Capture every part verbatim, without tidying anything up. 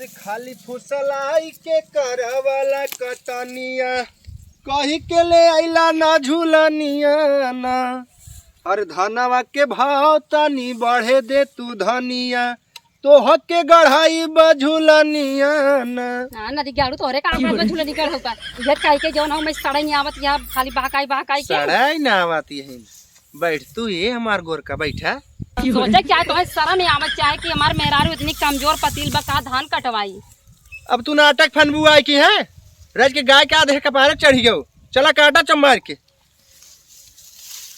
खाली फुसलाई के करवला कटनिया, कही के ले आइला ना झुलनिया ना। अरे धनवा के भाव तनी बढ़े दे तू धनिया, तोह के गढ़ाई बा झुलनिया ना। ना, नदी गाड़ू तोहरे काम में झुलनी कर होता। इहे कहि के जौन हो, मैं सड़ाई नहीं आवत, यहाँ खाली बहकाई, बहकाई के। सड़ाई ना आवत यही। बैठ तू, ये हमार गोरका, बैठा। सोचे क्या, तोहे शर्म ही आवत चाहे कि हमार मेहरारू इतनी कमजोर पतील बा, का धान कटवाई? अब तू नाटक फनबू आई की है? रज के गाय के आधे कपारे चढ़ी गयो। चला काटा चम्मार के।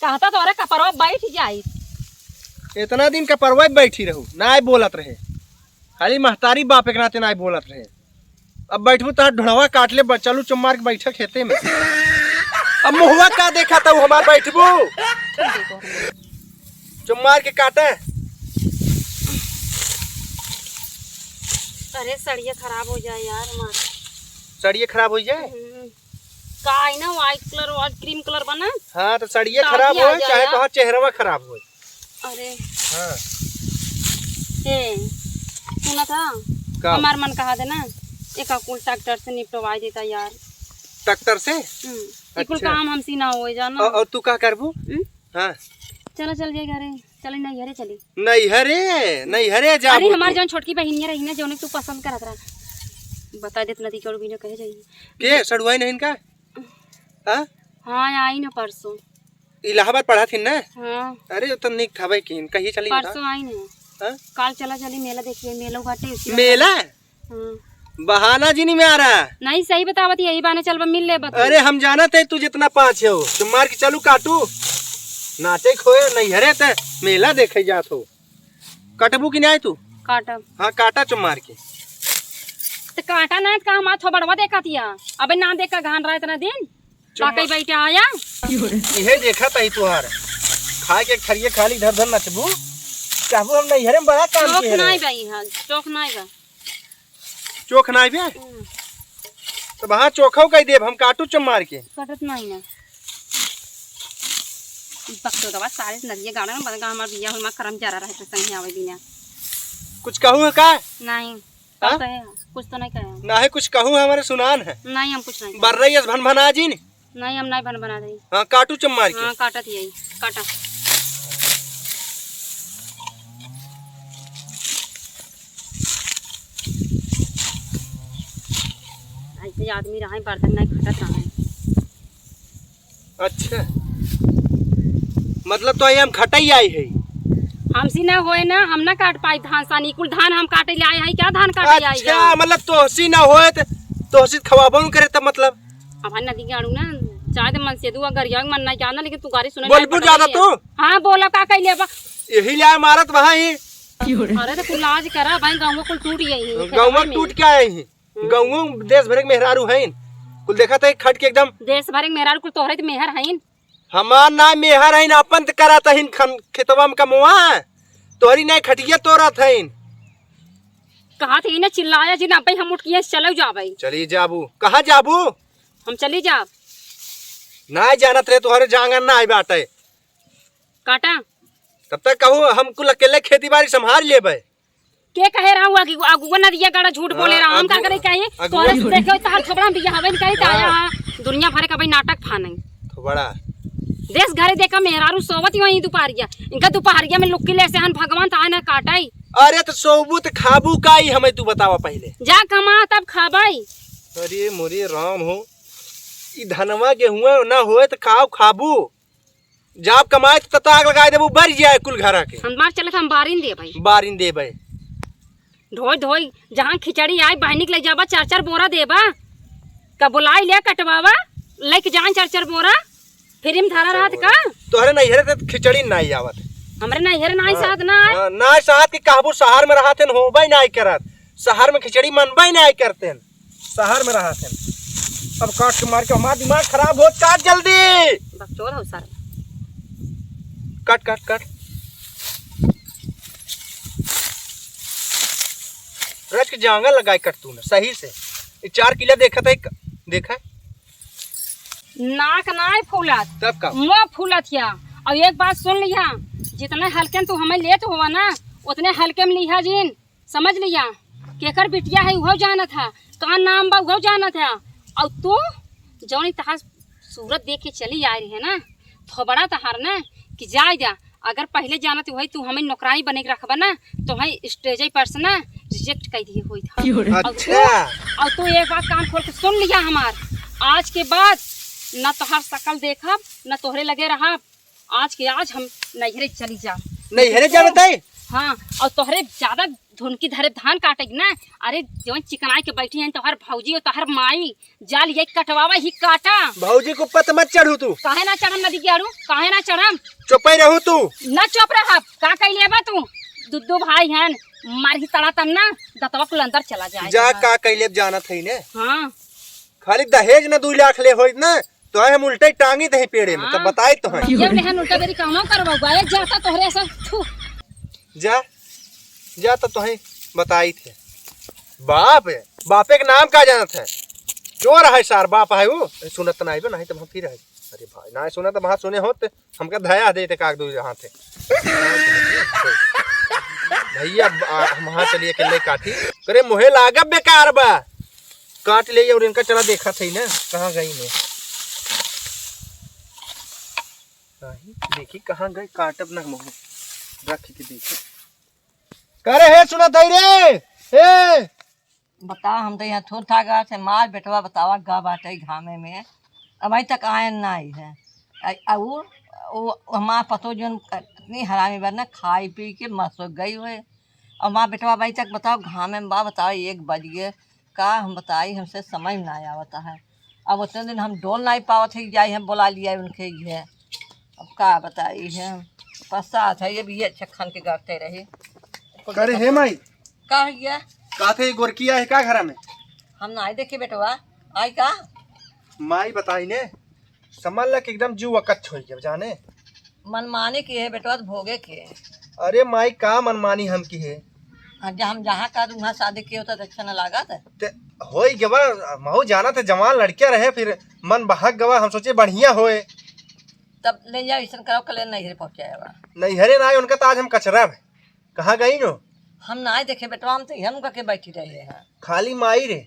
कहता तोरे कपरवा बैठ जाई। इतना दिन कपरवा बैठी रहू, ना बोलत रहे। खाली महतारी बाप एक नाते ना बोलत रहे। अब बैठबू तो ढोढ़वा काट ले, ब-, चलू चुम्मार के बैठा खेते में। अब मुहवा का देखा था हमार, बैठबू? चुम्मार के काटे। अरे सड़िया खराब हो जाए यार हमार। सड़िया खराब हो जाए? हम्म। का है ना, white colour और cream colour बना। हाँ, तो सड़िया दागी खराब आ हो, जाए चाहे यार। तोहार चेहरवा खराब हो। अरे। हाँ। ए, सुना था? का? हमार मन कहा दे ना, एक कुल tractor से निपटवाई देता यार। Tractor से? हम्म। ये कुल अच्छा। काम हमसे ना होए, जाना। और, और तू का करबू? हम्म? हाँ। चला, चल जाए घरे, चले नैहरे चली। नैहरे, नैहरे जाबू अरे, हमार तू। जौन छोटकी बहिनिया रही ना, जौन तू पसंद करत रहा, बता देत नदी के बिना कहे जाइए। के सड़ुआई नहीं इनका? हाँ? हाँ, आई ना परसों। इलाहाबाद पढ़ा थी ना? हाँ। अरे, वो तो निक था भाई, किन कहिए चली बता। परसों आई ना। हाँ? काल चला चली मेला देखिए, मेला घाटे उसी मेला? हाँ। बहाना जी नहीं में आ रहा। नहीं, सही बतावत, यही बहाने चलबा, मिल लेबा तू। अरे, हम जानत है तू जितना पाँच है हो, तुम मार के चलू काटू। नाचे खोए नहीं हरे ते मेला देखे जात हो। कटबू कि नहीं तू? काटब। हाँ, काटा चुम्मार के। तो काटा ना, तो का हमार थोबड़वा देखा थिया? अबे ना देखा घान रहा इतना दिन। चुम्मा- बाकी बैठा आया। इहे देखा तही तुहार। खाए के खरिये खाली धर धर नचबू। कहबू हम नैहरे में बड़ा काम चोख किए रहे। नाई बा इहाँ, चोख नाई बा। चोख नाई बे? हम्म। तो वहाँ चोखो कह देब हम काटू चुम्मार के। कटत नाई ना। बकचोदवा सारे नदिया गाड़ा में बदगा हमार बिया हुई माँ करम जरा रहे तो संगे आवे बिना। कुछ कहू है का? नहीं। हाँ? कहे, कुछ तो नहीं कहे। ना है कुछ कहूँ हमारे सुनान है। नहीं, हम कुछ नहीं बर रही है भन भना जी ने। नहीं, हम नहीं भन भना रही। हाँ, काटू चुम्मार के। हाँ, काटत यही, काटा। ऐसे आदमी रहे, बर्तन नहीं खटत रहे। अच्छा, मतलब तो ये हम खटई आई है। हमसे ना होए ना, हम ना काट पाई धान सानी। कुल धान हम काटे ले आए हैं, क्या धान काटे ले आए अच्छा, हैं? मतलब तोहसी ना होए तो तोहसी खवाबो न करे तब मतलब। अब भाई नदी के आड़ू ना, चाहे तो मन से दुआ गरिया मन ना जाना, लेकिन तू गारी सुने बोलबू नहीं ज्यादा पटवाई है। तू? हाँ, बोला का कह लेबा? यही ले आए मारत वहाँ ही। अरे तो कुल लाज करा भाई, गाँव में कुल टूट गई है, गाँव में टूट के आए हैं। हम्म। गाँव देश भर के मेहरारू हैं, कुल देखा था खट के एकदम। देश भर के मेहरारू कुल तोहरे तो मेहर हैं। हमार ना मेहर हईन, अपन त करत हईन खन-, खेतवा में कमवा। तोहरी नाई खटिया तोड़त हईन। कहा थे इन्हें चिल्लाया जिन, अबे हम उठ के यहाँ से चले जाबे। चली जाबू। कहाँ जाबू? हम चली जाब। नाई जानत रहे तोहरे जांगर नाई बाटे। काटा। तब तक कहू हम कुल अकेले खेती बाड़ी संभाल लेबे। के कहे रहा हूँ अगु-, अगुआ नदिया गड़ा झूठ बोले हाँ, रहा, हम का अगु-, करे कहीं? अगुआ तोरे से देखे तार थोबड़ा बिया हवे नहीं कहीं हाँ। ताया हाँ। दुनिया भर का भाई नाटक फाने। थोबड़ा। देश घरे देखा मेहरारू सोवत ही वहीं दोपहरिया। इनका दोपहरिया में लुक्की ले से हन भगवान ताए ना काटाई। अरे तो सोबू तो खाबू काई हमें तू बतावा पहले। जा कमा तब खाबाई। अरे मोरे राम हो। ई धनवा गेहुआ ना होए तो काव खाबू? जाब कमाए त तता आग लगाए देबू, बर जाए कुल घरा के। हम बार चले त हम बारिन देबे। बारिन देबे। ढोई ढोई, जहाँ खिचड़ी आई, बहनी के ले जाबा, चार चार बोरा देबा। का बुलाई ले कटवावा, लेके जाए चार चार बोरा, फिर हम धरा रहत का? तोहरे नैहरे त खिचड़ी नाई आवत। हमरे नैहरे नाई हाँ। साथ ना आए। हाँ, नाई साथ के कहबू शहर में रहत हन, होबे नाई करत। शहर में खिचड़ी मनबे नाई करते हैं। शहर में रहत हन। अब काट के मार के हमार दिमाग खराब होत, काट जल्दी। बकचोद हो सारे। काट, काट, काट। रच के जांगर लगाए कट तू ना, सही से। ये चार किला देखत है, क-, देखा? नाक नाय फूलत। तब का? मुँह फूलत या। और एक बात सुन लिया, जितने हल्के में तू हमें लेत हुआ ना, उतने हल्के में लिहा जिन। समझ लिया, केकर बिटिया है उहो जानत है, का नाम बा उहो जानत है। और तू जौन तहार सूरत देख के चली आए रहे ना, थोबड़ा तहार ना कि जाए जा, अगर पहले जानत होई तू हमें नौकरानी बने के रखबा ना, तो हमें स्टेज पर से ना रिजेक्ट कर दिए होई था। और तू, अच्छा। और तू एक बात कान खोल के सुन लिया हमार, आज के बाद ना तोहार शकल देखब, ना तोहरे लगे रहब। आज के आज हम नैहरे चली जा। नैहरे जाना तय? हाँ, और तोहरे ज्यादा धुनकी धरे धान काटे ना, अरे जौन चिकनाई के बैठी हैं तोहर भौजी और तोहर माई, जाल ये कटवावा ही काटा। भौजी को पत मत चढ़ू तू। काहे ना चढ़म नदी के आड़ू, काहे ना चढ़म? चुपे रहू तू। ना चुप रहब, का कइले बा तू? दुद्दू भाई हन, मार ही तड़ा तब ना दतवा कुल अंदर चला जाए। जा का कइले जानत है ने? हाँ। खाली दहेज न दू लाख ले होइत ना, तो हम उल्टे टांगी दही पेड़े में, तो हाँ। बताई तो है। ये लेहन उल्टा बेरी कौनो करवाऊगा, ये जाता तोहरे ऐसा, थू। जा, जा तो तोहे बताई थे। बाप है, बापे के नाम का जानत है? चोर है सार, बाप है वो। सुनत नहीं बे, नहीं तो हम फिर है। अरे भाई, ना सुनत, वहाँ सुने होत, हमका धया देते काग दू हाथे। भैया, आ, हम वहाँ चलिए अकेले काटी। करे मुहे लागब बेकार बा। काट ले और इनका चला देखा थे ना, कहाँ गई ने। नहीं, देखी कहाँ गई, काटब ना मुँह। रख के देखी। करे हे सुना दई रे, हे। बताओ, हम तो यहाँ थोड़ था गा से मार बेटवा बतावा गा बाटे घामे में, अबहीं तक आयन ना आई है। आ, आ उ, उ, हमार पतो जौन इतनी हरामी बा ना, खाई पी के मसो गई हुए। और मार बेटवा अबहीं तक बताओ घामे में बा, बताओ एक बज गए, का हम बताई, हमसे समझ में ना आवता है। अब उतने दिन हम डोल नहीं पावत है, जाई हम बोला लिया उनके ये। अब का बताई है, पश्चात है, ये भी ये अच्छा खान के गाते रहे। करे हे माई। का है ये? का थे गोरकिया है का घरा में? हम ना आई देखे बेटवा, आई का? माई बताई ने, समझ ला कि एकदम जीव अकच्छ हो गया जाने। मनमानी की है बेटवा, तो भोगे के। अरे माई, का मनमानी हम की है? हाँ, जा हम जहाँ का वहाँ शादी किए होता तो अच्छा न लागत। ते होई गवा, महू जाना थे जवान लड़किया रहे, फिर मन बहक गवा, हम सोचे बढ़िया होए। तब ले जाओ, ऐसन करो, कले नैहरे पहुँचाए बा। नैहरे ना आए, उनका तो आज हम कचरा है। कहाँ गई नो? हम ना आए देखे बेटवा, हम तो हम करके बैठी रहे हैं। खाली माई रे,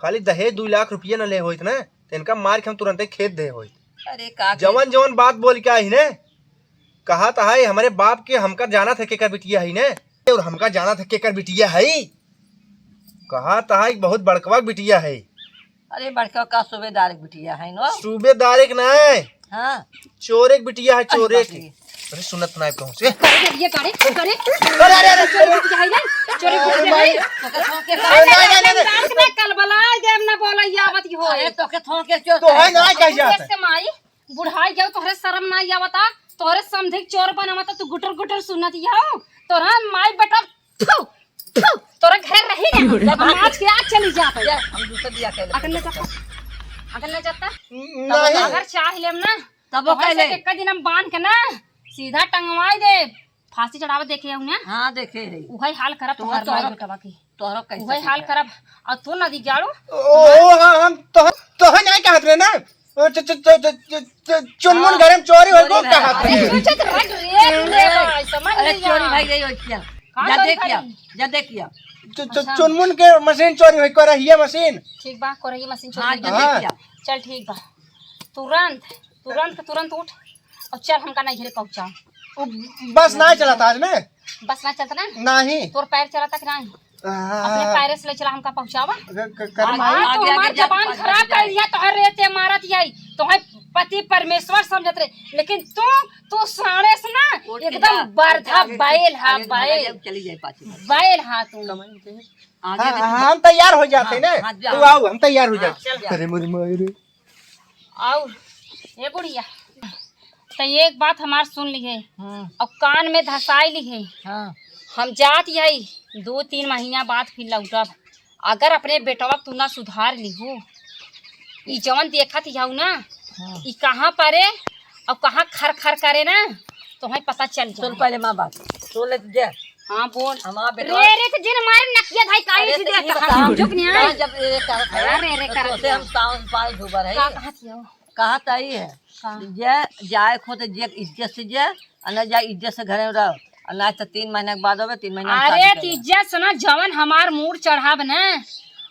खाली दहेज दू लाख रुपया न ले होइत ना, तो इनका मार के हम तुरंते खेद दे होइत। अरे का जवन जवन बात बोल के आई ने, कहा तो है हमारे बाप के, हमका जाना था केकर बिटिया है ने, और हमका जाना था केकर बिटिया है। कहा तो है बहुत बड़कवा के बिटिया है। अरे बड़कवा का सूबेदार के बिटिया है नो। सूबेदार के ना है। हाँ। चोरे के बिटिया है, अरे चोरे बाप के। रे। अरे सुनत ना कहूँ से। करे, ये करे, करे। अरे, अरे, अरे, चोरी अरे। कुछ है ना? चोरी कुछ अरे है भाई। ना? तो के थोड़ के अरे, नहीं, नहीं, नहीं, नहीं। कान में कलबला देम ना बोला, ये आवत ही होए। अरे तो के थोड़ के चोर तो है ना, कह जाता है। के माई, बुढ़ाई गयो, तोहरे शर्म ना आवता, तोहरे समझे चोर बनावता, तू गुटर गुटर सुनत ही हो। तोरा माई बेटा, थू, थू, तोरा घर रही ना, जब हम आज के आज चली जात है। जा, हम दूसरे बियाह कर लेते। अगर न जाता, अगर न जाता, नहीं। अगर चाह लेम ना, तब वो तोहरे कह ले। से एक दिन हम बांध के ना, सीधा टंगवाई दे, फांसी चढ़ावे देखे हूँ ना। हाँ, देखे है। उहई हाल करब तो तोहर तोहरो माई बेटवा की। तोहरो कैसे उहई हाल सीखा? करब। और तू नदी जाड़ू। ओ, ओ, हाँ, हम तो, तो है नहीं कहत रहे ना। ओ, च-, च-, चुनमुन हाँ। घरे में चोरी होई, चोरी को है। कहत रहे। अरे, सोचत रह रे, रे, भाई, समझ अरे, नहीं चोरी आ। भाई गई होई क्या? का जा चोरी देख लिया, करी? जा देख लिया। च-, च-, अच्छा। चुनमुन के मशीन चोरी होई, करहिया मशीन। ठीक बा, करहिया मशीन चोरी हाँ, होई। जा हाँ। देख लिया। चल ठीक बा। तुरंत, तुरंत के तुरंत उठ और चल हमका नैहरे पहुँचा। उ बस ना चलत आज में? बस ना चलत ना? नहीं। तोर पैर चलत कि नहीं? हाँ। अपने पैरे से ले चला हमका पहुँचावा। क-, क-, कर आज माई। तो आगे, हमार आगे, जबान आगे, खराब आगे। कर दिया, तोहर रेते मारत यही, तोहर पति परमेश्वर समझत रहे, लेकिन तू, तू साड़े से ना उठ के एकदम जा, बर्धा आगे, आगे, बैल हा, आगे, आगे बैल। चली जाए पाछे। बैल हा तू। समझ में? आगे हाँ, आगे हाँ, तू हम तैयार हो जाते हाँ, ना। हाँ, जा। तू आओ, हम तैयार हो हाँ, जाते। चल। अरे मोरी माई रे। और ये बुढ़िया, तो एक बात हमार सुन लिहे हाँ। और कान में धसाई लिहे। हाँ। हम जात यही दो तीन महीना बाद फिर लौटब। अगर अपने बेटवा तू ना सुधार लिहू, ई जवन देखत हऊ ना, हाँ। ई कहाँ परे और कहाँ खर खर करे ना, तो हमें पता चल सुन जाए। पहले माँ बात, सुन ले तुझे। हाँ, बोल। हमारा बेटवा रे, रे, तो जिन मारे नकिया धाई काहे अरे, से तो देता ये बता, हम चुप नहीं कहाँ आए। जब ये करत है, अरे, रे, तो करत तोसे है। हम सावन पाल धुबर है। का कहत हो? कहा तई है, का? जे जाए खो तो जे इज्जत से जे, और न जाए इज्जत से घरे में रहो। और ना तो तीन महीना के बाद होबे, तीन महीना में अरे शादी करेगा। तीजा सुना, जवन हमार मूड चढ़ाब न,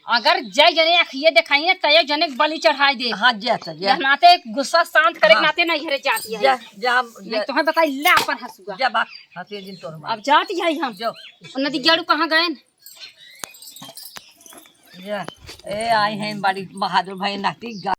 अगर जय जने अखिए देखाई न, तय जने के बलि चढ़ाई दे। हाँ, जय तो, जय। नाते गुस्सा शांत करे के हाँ। नाते ना घरे जाती है। जय, जय, हम, नहीं जय। तोहे बताई, ले अपन हंसुआ। जय बा, हंसुआ जिन तोर मार। अब जाती है हम। जो। नदी गेड़ू कहाँ गए न? जय। ए, आई हैं बड़ी बहादुर भाई नाती गा-